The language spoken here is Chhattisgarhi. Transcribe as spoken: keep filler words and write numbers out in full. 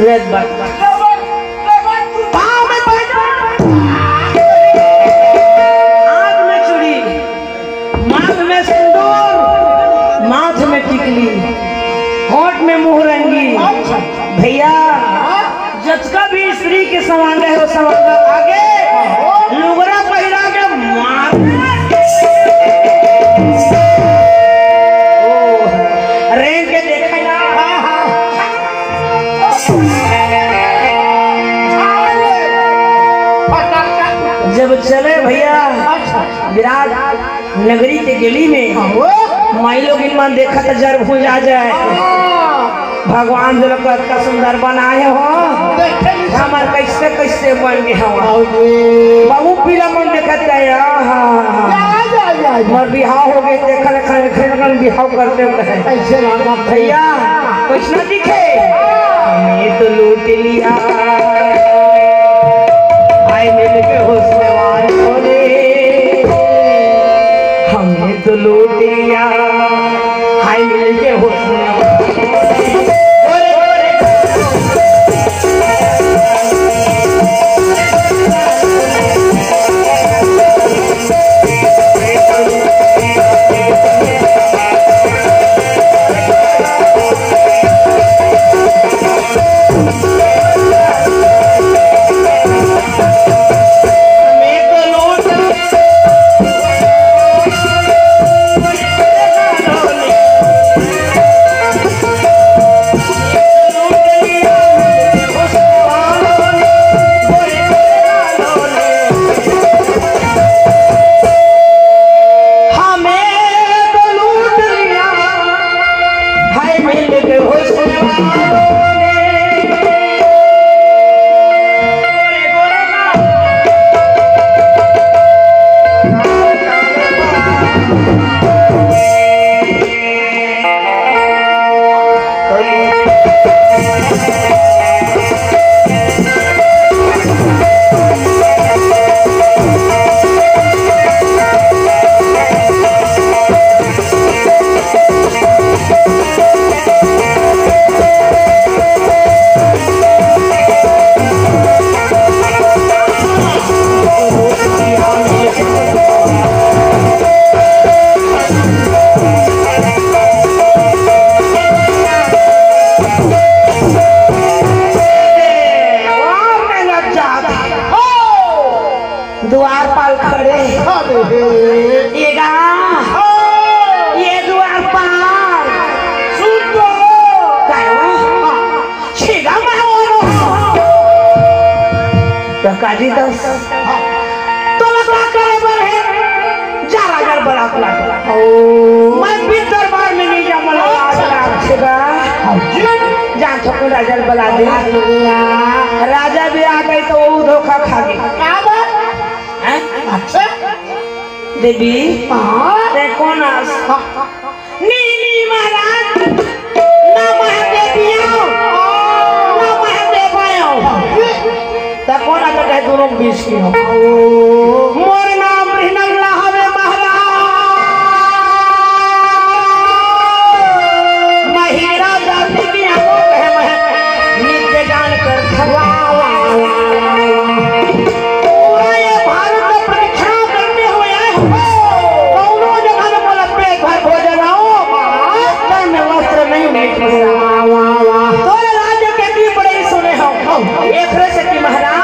पाँव में पड़, हाथ में चूड़ी, माथ में सिंदूर, माथ में टिकली, होंठ में मुहरंगी। भैया, जतका भी स्त्री के सवांग हे, वो सवांग आगे लुगरा पहिरा के मार। ओ, रेंग के देखे ना। जब चले भैया विराट नगरी के गली में, माई लोगिन मन देखत जर भुंजा जाए। भगवान जो लोग अतका सुंदर बनाए हो, हमर कैसे कैसे बन गे हवा। बाबू पीला मन देखत जाए, आहा। मोर बिहाव हो गे, देखल खन खन बिहाव करते हुए। भैया, कुछ ना दिखे। हमें तो लूट लिया, हाय मिल के हुस्न वालों ने, हमें तो लूट लिया, हाय मिल के हुस्न वालों ने। द्वारपाल खड़े। अरे। ये गा, हाँ। ये द्वारपाल। सुन तो। काय हो? हाँ। छेगा मारो। तो काजी दस। हाँ। तो का करे बर हे? जा राजा बरात ला। ओ। मैं भी दरबार में नहीं जा, मला लाज लाग छेगा। हाँ जी। जा छोटू राजा बला दे। राजा भी आ गए तो वो धोखा खा गए। का बात? हैं? अच्छा। देवी, हाँ? ते कोन आस? हाँ। नी, नी, महाराज, ना महादेवी आओ, ना महादेव आओ। ते कोन आस कहे दोनों के बीच की हो? मोर नाम मृणाल हवे महाराज। महिरा जाति की आगो कहे मह-, नित्य जान कर वाह, वाह, वाह, वाह, वाह। पूरा ये भारत का प्रदक्षिणा करते हुए आए हो। कौनो जगह में मोला पेट भर भोजन आओ, तन में वस्त्र नहीं, नहीं पहिरा। वाह, वाह, वाह। तोरे राज्य के भी बड़े सुने हो। एकरे से कि महाराज,